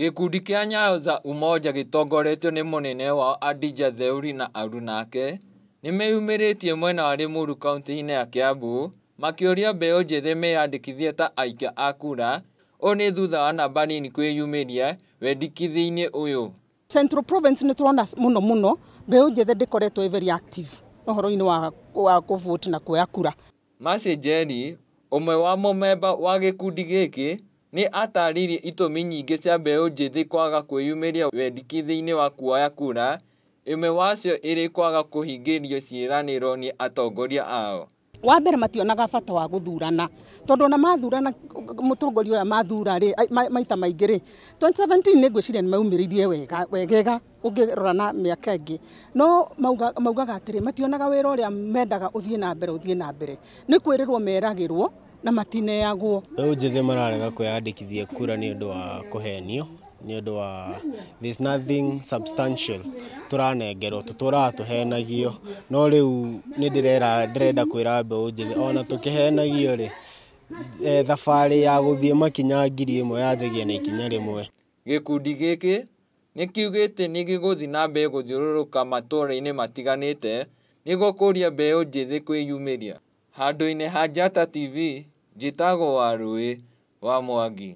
Gĩkundi kĩa Nyayo za Umoja gĩtongoretio nĩ mũnene wao Adija Theuri na aruna ake, nĩmeyumĩrĩtie mwena wa Limuru kauntĩ-inĩ ya Kiambu makĩũria mbeũ njĩthĩ meyandĩkithie ta aikia a kura, ũũ nĩ thutha wa namba nini kwĩyumĩria wendekithia-inĩ ũyũ. Central Province nĩ tũrona mũno mũno mbeũ njĩthĩ ndĩkoretwo ĩ very active ũhoro-inĩ wa kũvote na kuoya kura. Mercy Njeri, ũmwe wa mũmemba wa gĩkundi gĩkĩ, nĩ atarĩirie itũmi nyingĩ cia mbeũ njĩthĩ kwaga kwĩyumĩria wendekithia-inĩ wa kuoya kura, ĩmwe wacio ĩrĩ kwaga kũhingĩrio ciĩranĩro nĩ atongoria ao. Wa mbere mationaga bata wa gũthurana tondũ ona mathurana mũtongoria ũrĩa mathura rĩ maita maingĩ rĩ 2017 nĩ ngwĩciria nĩ maumĩrĩirie wega wegega ũngĩrora na mĩaka ĩngĩ, no maugaga atĩrĩ mationaga wĩra ũrĩa mendaga ũthiĩ na mbere ũthiĩ na mbere, nĩ kwĩrĩrwo meragĩrwo na matineagwo. Mbeũ njĩthĩ mararega kwĩyandĩkithia kura nĩ ũndũ wa kũhenio, nĩ ũndũ wa there's nothing substantial tũranengerwo, tũtũraga tũhenagio, no rĩu nĩ ndĩrenda kwĩra mbeũ njĩthĩ ona tũkĩhenagio rĩ, thabarĩ ya gũthiĩ makinya 1000 yanjagia na ikinya rĩmwe. Gĩkundi gĩkĩ nĩ kiugĩte nĩ gĩgũthiĩ na mbere gũthiũrũrũka matũũra-inĩ matiganĩte nĩguo kũũria mbeũ njĩthĩ kwĩyumĩria. Handũ-inĩ ha Njata TV, njĩtagwo Warũĩ wa Mwangi.